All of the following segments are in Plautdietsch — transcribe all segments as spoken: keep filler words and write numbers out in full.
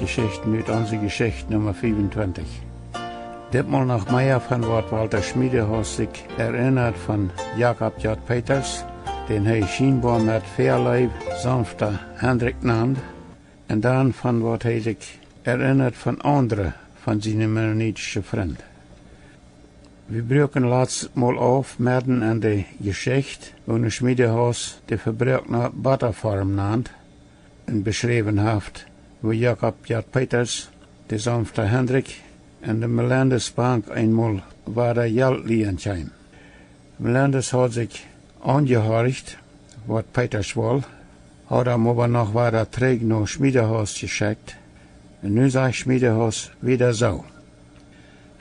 Jeschichten ut onse Jeschicht Numma fiefuntwintich. Ditmol noch mea von waut Walter Schmiedehaus sikj erinnat von Jakob J. Peters, dän hee schienboa met Väaleew Saunfta Hendrik nand, un dan von waut hee sikj erinnat von aundre von siene mennonitische Frind. Wie bruaken latst mol auf medden en de Jeschicht, woo Schmiedehaus de vebroakne Bottaform nand un beschräwen haft, woo Jakob J. Peters, de Saunfta Hendrik un de Melendez Bank eenmol wada Jelt lieen kjeem. Melendez haud sikj aunjehorcht, waut Peters wull, haud am oba noch wada trigj no Schmiedehaus jeschekjt, un nu sajcht Schmiedehaus wada soo: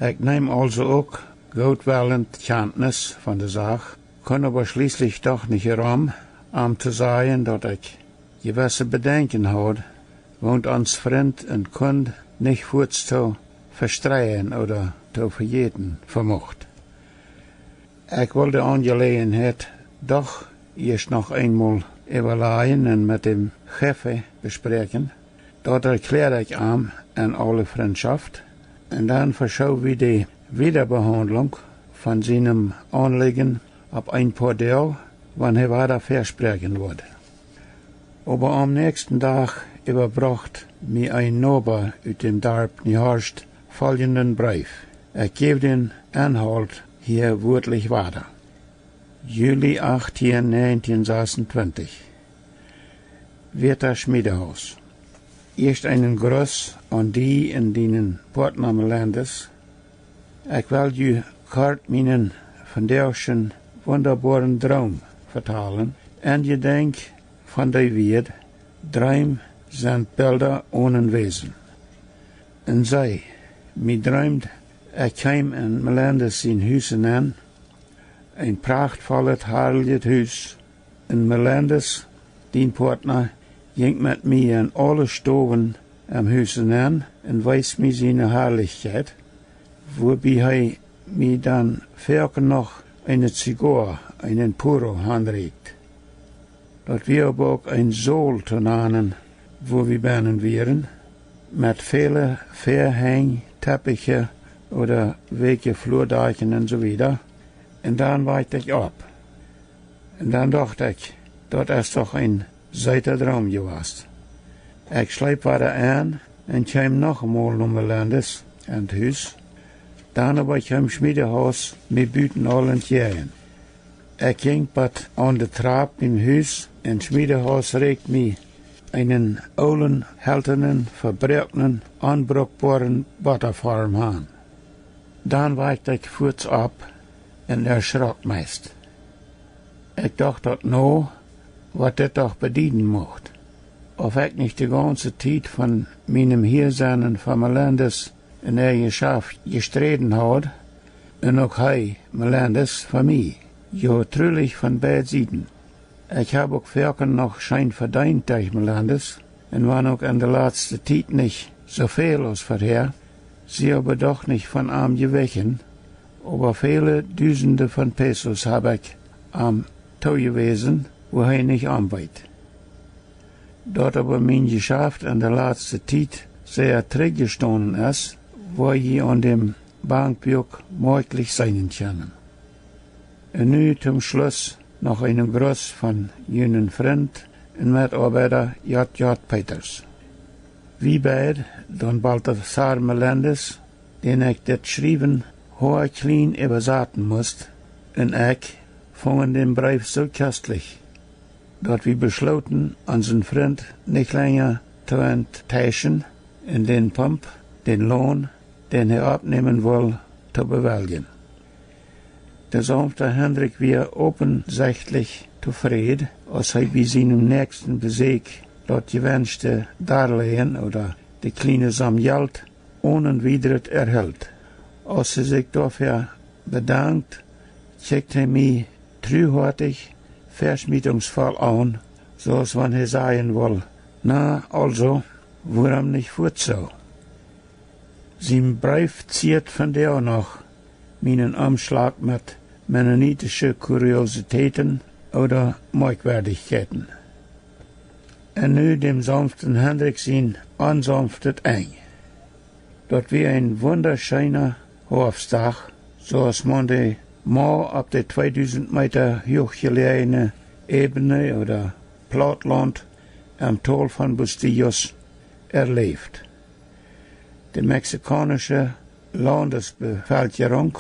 Ekj neem aulsoo uk goodwellent Kjantnis von de Sach, kunn oba schlieslich doch nich rom, am to sajen, daut ekj jewesse Bedenkjen haud, woont ons Frint un Kjint nich fuats to vestreien ooda to vejäten vemocht. Ekj wull de Aunjeläajenheit doch ieescht noch eenmol äwalajen un met däm Jefe bespräakjen. Daut erkjläad ekj am en aule Frintschoft, un dan veschoow wie de Wiederbehaundlunk von sienem Aunlieden opp een poa Doag, wan hee wada väaspräakjen wudd. Oba aum näakjsten Dach äwabrocht mie een Noba ut däm Darp Niehorst foljenden Breef. Ekj jäw dän Enhault hia wieedlich wada. Juli achttieen, näajentieen sasuntwintich. Wieeta Schmiedehaus. Ieescht eenen Gruss aun die un dienen Poatna Melendez. Ekj well ju kort mienen vondoagschen wundaboaren Droom vetalen, un jedenkj von dee Wieed: Dreem sent Bilda onen Wesen. Un see, mie dreemd, ekj kjeem en Melendez sien Hus enenn, een prachtvollet, harlichet Hus, un Melendez, dien Poatna, jinkj met mie en aule Stowen em Hus enenn un wees mie siene Harlichkjeit, wuabie hee mie dan foaken noch eene Zigoa, eenen Puro, hanrieekjt. Daut wia oba uk een Saul to nanen, wua wie bennen wieren, met väle Väahenj, Teppiche ooda weekje Fluadakjen un soo wieda. Un dan wajkjt ekj opp. Un dan docht ekj, daut es doch een seeta Droom jewast. Ekj schleep wada en un kjeem noch emol no Melendez en daut Hus. Dan oba kjeem Schmiedehaus mie buten aul entjäajen. Ekj jinkj bat aun de Trap biem Hus, un Schmiedehaus rieekjt mie eenen oolen, heltanen, vebroaknen, onbrukboaren Bottaform han. Dan wajkjt ekj fuats opp un erschrok meist. Ekj docht daut no, waut dit doch bedieden mucht. Auf ekj nich de gaunze Tiet von mienem Hiesennen fa Melendez un äa Jeschaft jesträden haud, un uk hee, Melendez, fa mie, jo, trulich von beid Sieden. Ekj hab uk foaken noch scheen vedeent derch Melendez, un wan uk en de latste Tiet nich soo väl aus verhäa, sie oba doch nich von am jewichen, oba väle Dusende von Pesos hab ekj am toojewäsen, wua hee nich om weet. Daut oba mien Jeschaft en de latste Tiet sea trigj jestonen es, woa jie aun däm Bankbuak moakjlich seenen kjennen. Un nu toom Schluss noch eenen Gruss von junen Frint un Metoabeida J. J. Peters. Wie beid, Don Baltasar Melendez, dän ekj dit Schriewen hoakjlien äwasaten must, un ekj fungen dän Breef soo kjostlich, daut wie beschlooten, onsen Frint nich lenja to enttäuschen un dän Pump, dän Loon, dän hee oppnämen wull, to bewelljen. De Saunfta Hendrik wia opensechtlich tofräd, aus hee bie sienem näakjsten Besäkj daut jewenschte Darläajen ooda de kjliene Som Jelt onen wiedret erhilt. Aus hee sikj doafäa bedankt, kjikjt hee mie truhoatich, veschmietungsvoll aun, soo aus wan hee sajen wull: Na, aulsoo, wuarom nich fuats soo? Sien Breef zieet vondoag noch mienen Omschlach met mennonitische Kuriositäten ooda Moakjwerdichkjeiten. Un nu däm saunften Hendrik sien onsaunftet Enj. Daut wia een wundascheena Hoafstdach, soo aus maun dee mau opp de tweedusent Meeta huach jeläajne Ebene ooda Plauttlaunt aum Tol von Bustillos erläft. De mexikaunische Laundesbevelkjerunk,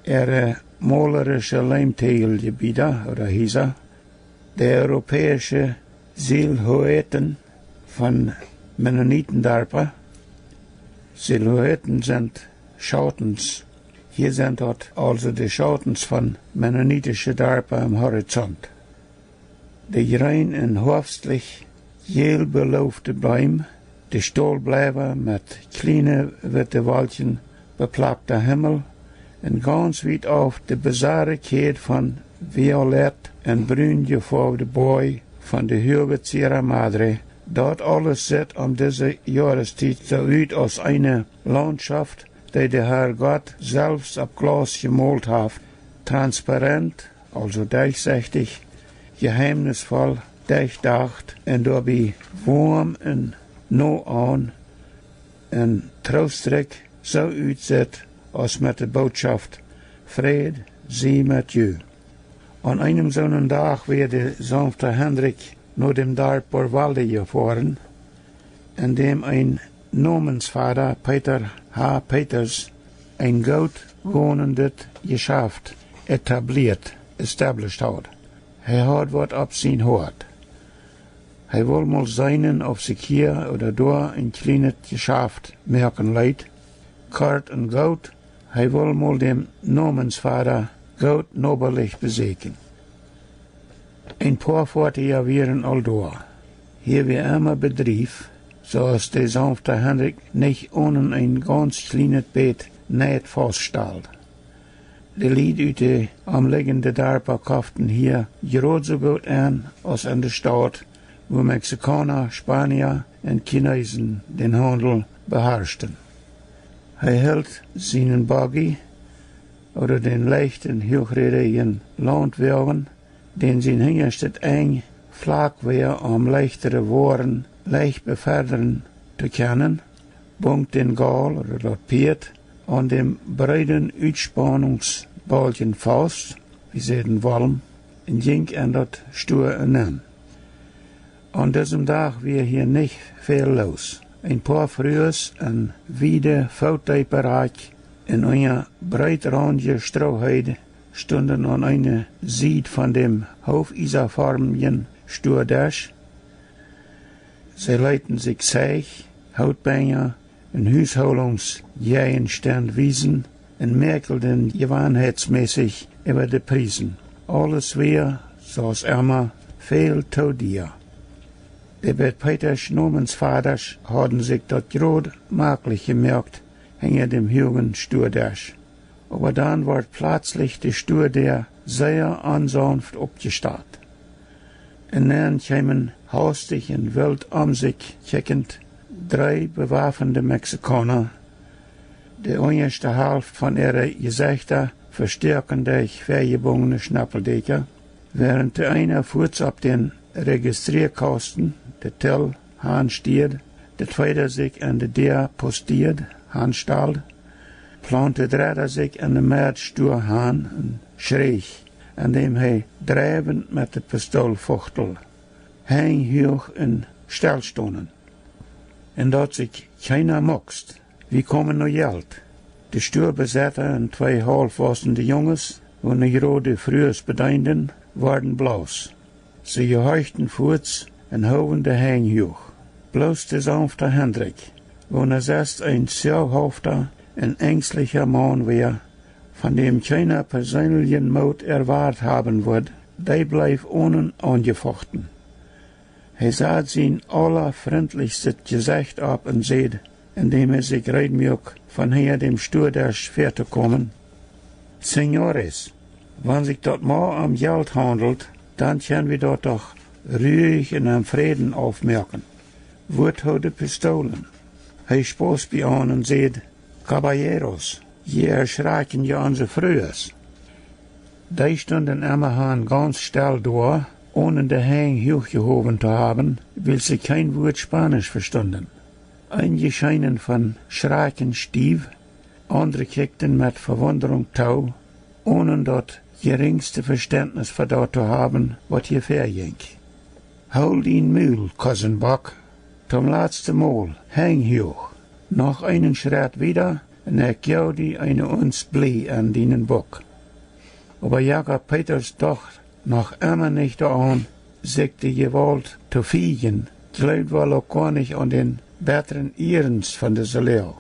äare molarische Leemtäajeljebieda ooda Hiesa, de europäische Silhouetten von Mennonitendarpa. Silhouetten sent Schautens. Hia sent daut aulsoo de Schautens von mennonitische Darpa aum Horizont. De jreen un hoafstlich jäl beloofte Beem, de Staulbleiwa met kjliene witte Wolkjen beplappta Himmel, un gaunz wiet auf de bizarre Kjäd von violett un brun jefoawde Boaj von de huage Sierra Madre. Daut aules sitt om dise Joarestiet soo ut aus eene Launtschoft, dee de Herr Gott selfst opp Glaus jemolt haft, transparent, aulsoo derchsechtich, jeheimnisvoll, derchdacht un doabie woam un noaun un troostrikj soo utsitt aus met de Bootschoft: Fräd sie met ju. Aun eenem soonen Dach wia de saunfta Hendrik no däm Darp Borwalde jefoaren, en däm een Nomensvada, Peter H. Peters, een goot gonendet Jeschaft etablieet, established haud. Hee haud waut opp sien Hoat. Hee wull mol seenen, auf sikj hia ooda doa een kjlienet Jeschaft moaken leet. Kort un goot, hee wull mol däm Nomensvada goot nobalich besäkjen. Een poa Foatieja wieren aul doa. Hia wia emma Bedrief, soo aus de saunfta Hendrik nich onen een gaunz kjlienet bät Neit fauststald. De Lied ut de omliggende Darpa koften hia jrod soo goot en aus en de Staut, wua Mexikauna, Spania un Chineesen dän Haundel beharschten. Hee hilt sienen Buggy ooda dän leichten, huachrädjen Launtwoagen, dän sien hinjaschtet Enj flak wia, om leichtere Woaren leicht befedren to kjennen, bunk dän Gaul ooda daut Pieet aun däm breeden Utspaunungsbalkjen faust, wie säden Wolm, un jinkj en daut Stua enenn. Aun disem Dach wia hia nich väl loos. Een poa Frues en wiede, footdeepe Rakj un unja breedraundje Strooheed stunden aun eene Sied von däm hoofiesaförmjen Stuadesch. See leeten sikj Zeich, Hootbenja un Hushoolungsjäajenstend wiesen un mäakelden jewanheitsmässich äwa de Priesen. Aules wia, soo aus emma, väl too dia. De beid Peetasch Nomensvadasch hauden sikj daut jrod maklich jemoakt hinja däm huagen Stuadesch. Oba dan wort plazlich de Stuadäa sea onsaunft oppjestat. Enenn kjeemen haustich un wilt om sikj kjikjent dree bewafende Mexikauna, de unjaschte Halft von äare Jesechta vestäakjen derch väajebungne Schnappeldäakja, wäarent de eena fuaz opp dän Registrieakausten, de Till, hanstieed, de tweeda sikj aun de Däa postieed, hanstald, plaunte de dredda sikj en de Med Stua han un schrieech, endäm hee dreifent met de Pistool fuchteld, henjhuach un stellstonen. Un daut sikj kjeena muckst. Wie komen no Jelt. De Stuabesetta un twee haulfwausne Junges, woone jrod de Frues bedeenden, worden blaus. See jehorchten fuaz un hoowen de Henj huach. Bloos de saunfta Hendrik, woona sest een zwoahaufta un enjstlicha Maun wia, von däm kjeena perseenlichen Moot erwart haben wudd, dee bleef onen aunjefochten. Hee sad sien aulafrintlichstet Jesecht opp un säd, endäm hee sikj reed muak, von hinja däm Stuadesch väatokomen: Señores, wan sikj daut mau om Jelt haundelt, dan kjenn wie daut doch ruich un em Fräden aufmoaken. Wua too de Pistoolen? Hee spost bie an un säd: Caballeros, jie erschrakjen je onse Frues. Dee stunden emma han gaunz stell doa, onen de Henj huach jehowen to haben, wiels see kjeen Wuat Spanisch vestunden. Eenje scheenen von Schrakjen stiew, aundre kjikjten met Vewunderunk too, onen daut jerinjste Vestentnis fa daut to haben, waut hia väajinkj. Hool dien Mul, Cousin Buck, toom latsten Mol, Henj huach. Noch eenen Schrett wieda, un ekj joag die eene Unz Blie aun dienen Buck. Oba Jakob Peters docht noch emma nich doaraun, sikj de Jewault to fiejen, jleewd woll uk goanich aun dän bettren Iernst von dise Loag.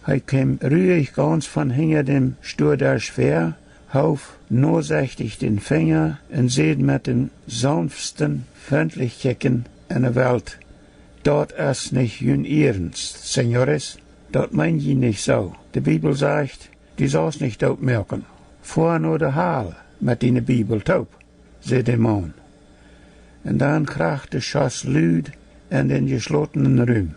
Hee kjeem ruich gaunz von hinja däm Stuadesch väa, hoof nosechtich dän Finja un säd met däm saunftsten frintlich Kjikjen enne Welt: "Daut es nich jun Iernst, Señores. Daut meen jie nich soo. De Bibel sajcht, du saust nich doot moaken. Foa no de Hal met diene Bibel toop", säd de Maun. Un dan kracht de Schoss lud en dän jeschlotenen Rum.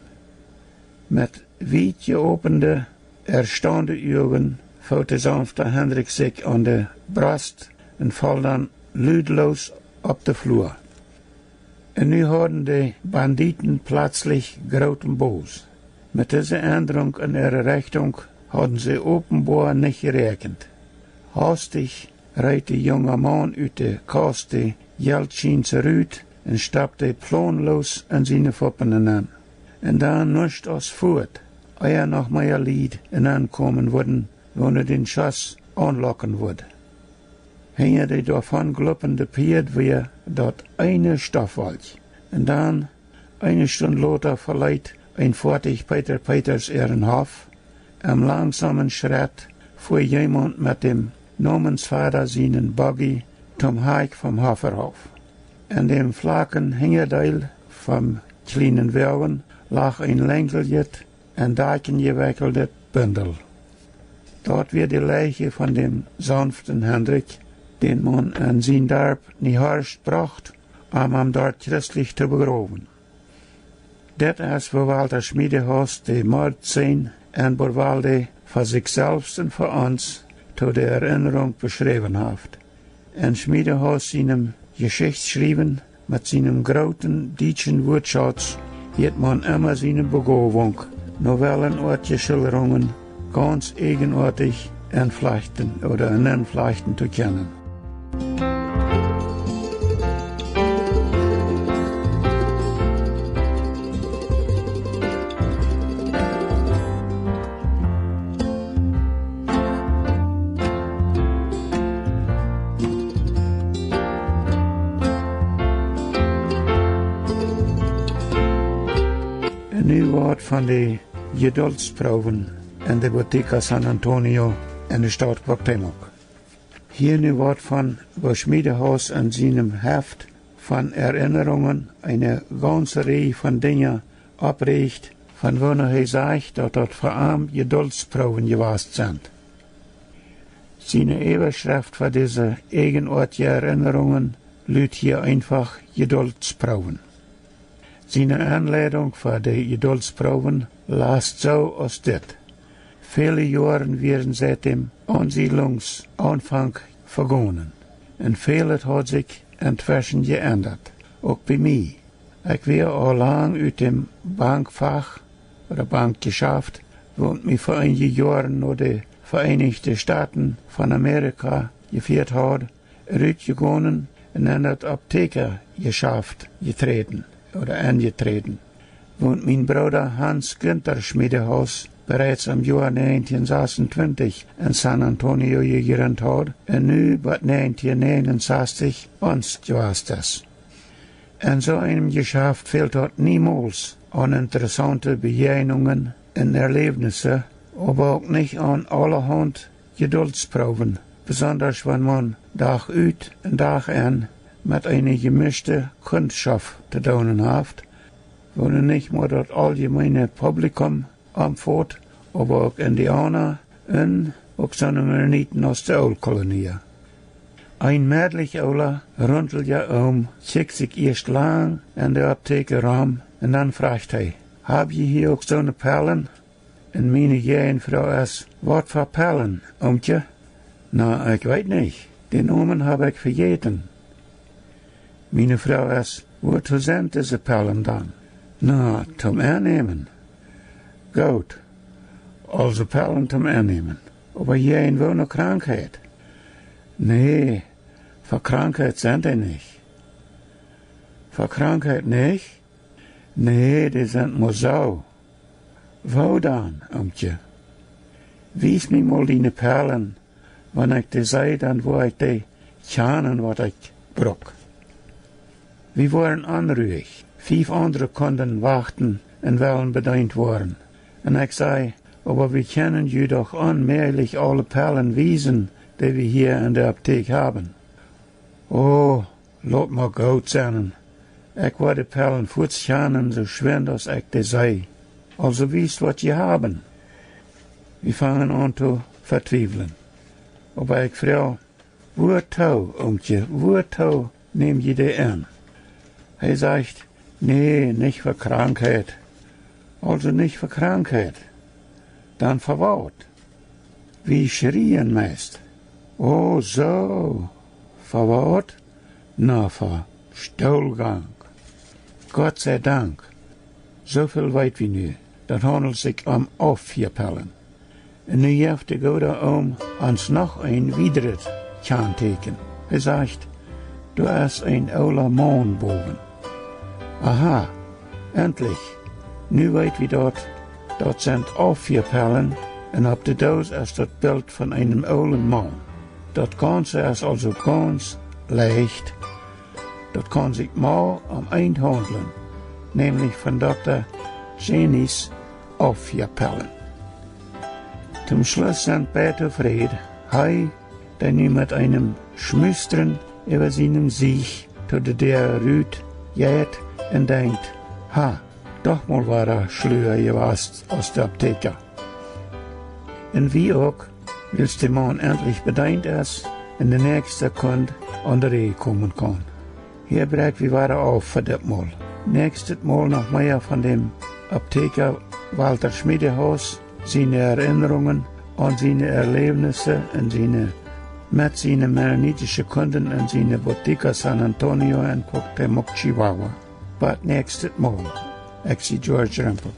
Met wiet jeopende, erstaunde Uagen foot de saunfta Hendrik sikj aun de Brost un foll dan ludloos opp de Flua. Un nu hauden de Bandieten plötzlich grooten Booss. Met dise Endrunk en äare Rechtunk hauden see openboa nich jeräakjent. Haustich reet de junga Maun ut de Kaust de Jeltschieens rut un stopt dee plaunloos en siene Fuppen enenn. Un dan nuscht aus fuat, ea noch mea Lied enenn komen wudden, woone dän Schoss aunlocken wudd. Hinja de doavon gluppende Pieed wia daut eene Stoffwolkj. Un dan, eene Stund lota, veleet een Foatich Peter Peters äaren Hoff. Em langsamen Schrett fua jemaunt met däm Nomensvada sienen Buggy toom Hakj vom Hofferhoff. En däm flaken Hinjadeel vom kjlienen Woagen lach een lenjeljet, en Dakjen jewekjeldet Bindel. Daut wia de Leiche von däm saunften Hendrik, dän maun en sien Darp Niehorst brocht, om am doa christlich to begrowen. Dit es, woo Walter Schmiedehaus de Mordszen en Burwalde fa sikj selfst un fa ons to de Erinnerunk beschräwen haft. En Schmiedehaus sienem Jeschichtschriewen met sienem grooten dietschen Wuatschauz hieet maun emma siene Begowunk, Novellenoatje Schilderungen, gaunz eejenoatich enflajchten ooda enenflajchten to kjennen. Un nu waut von de Jedultsproowen en de Botica San Antonio en de Staut Cuauhtémoc. Hia nu waut von, woo Schmiedehaus en sienem Heft von Erinnerungen eene gaunze Rieej von Dinja opprieecht, von woone hee sajcht, daut daut fa am Jedultsproowen jewast sent. Siene Äwaschreft fa dise eejenoatje Erinnerungen lut hia eenfach Jedultsproowen. Siene Aunleidunk fa de Jedultsproowen last soo aus dit: Väle Joaren wieren siet däm Aunsiedlungsaunfank vegonen, un välet haud sikj entweschen jeendat, uk bie mie. Ekj wia aul lang ut däm Bankfach ooda Bankjeschaft, waut mie fa eenje Joaren no de Vereenichte Stoten von Amerika jefieet haud, rutjegonen un en daut Apteekajeschaft jeträden ooda enjeträden, waut mien Brooda Hans Günther Schmiedehaus bereits em Joa näajentieen sasuntwintich en San Antonio jejrint haud un nu bat näajentieen näajenunsastich ons jewast es. En soo eenem Jeschaft fält daut niemols aun interessaunte Bejäajnungen un Erläwnisse, oba uk nich aun aulahaunt Jedultsproowen, besondasch wan maun Dach ut un Dach en met eene jemischte Kundschoft to doonen haft, woo nu nich mau daut auljemeene Publikum omfot, oba uk Indiauna un uk soone Mennoniten aus de Ooltkolonia. Een mädlich oola, runtelja Oom kjikjt sikj ieescht lang en de Apteek rom un dan frajcht hee: "Hab jie hia uk soone Pellen?" Un miene Jäajenfru es: "Waut fa Pellen, Oomkje?" "Na, ekj weet nich. De Nomen hab ekj vejäten." Miene Froag es: Wuatoo sent dise Pellen dan? Na, toom ennämen. Goot, aulsoo Pellen toom ennämen. Oba jäajen woone Krankheit? Nä, fa Krankheit sent dee nich. Fa Krankheit nich? Nä, dee sent mau soo. Woo dan, Oomkje? Wies mie mol diene Pellen. Wan ekj dee see, dan woa ekj dee kjanen, waut ekj bruk. Wie wieren onruich. Fief aundre kunnen wachten un wellen bedeent woaren. Un ekj säd: Oba wie kjennen ju doch onmäajlich aule Pellen wiesen, dee wie hia en de Apteek haben. O, lot mau goot sennen. Ekj woa de Pellen fuaz kjanen, soo schwind aus ekj dee see. Aulsoo wiest, waut jie haben. Wie fungen aun to vetwiewlen. Oba ekj froag: Wuatoo, Oomkje, wuatoo näm jie dee enn? Hee sajcht: Nä, nich fa Krankheit. Aulsoo nich fa Krankheit. Dan fa waut? Wie schrieen meist. O soo, fa waut? Na, fa Stoolgank. Gott sie Dank. Soo väl weet wie nu. Daut haundelt sikj om Aufführpellen. Un nu jeft de gooda Oom ons noch een wiedret Kjantieekjen. Hee sajcht: Doa es een oola Maun bowen. Aha, entlich. Nu weet wie daut. Daut sent Aufführpellen. Un opp de Doos es daut Bilt von eenem oolen Maun. Daut Gaunze es aulsoo gaunz leicht. Daut kaun sikj mau om eent haundlen, nämlich von Dokta Jenys Aufführpellen. Toom Schluss sent beid tofräd. Hee, dee nu met eenem Schmustren äwa sienem Jesecht to de Däa rut jeit un denkjt: Ha, doch mol wada schluha jewast aus de Apteekja. Un wie uk, wiels de Maun entlich bedeent es un de näakjste Kjans aun de Räd komen kaun. Hia bräakj wie wada auf fa dit Mol. Näakjstet Mol noch mea von däm Apteekja Walter Schmiedehaus siene Erinnerungen aun siene Erläwnisse un siene, met siene mennonitische Kunden un siene Botica San Antonio en Cuauhtémoc, Chihuahua. Bat näakjstet Mol. Ekj sie George Rempel.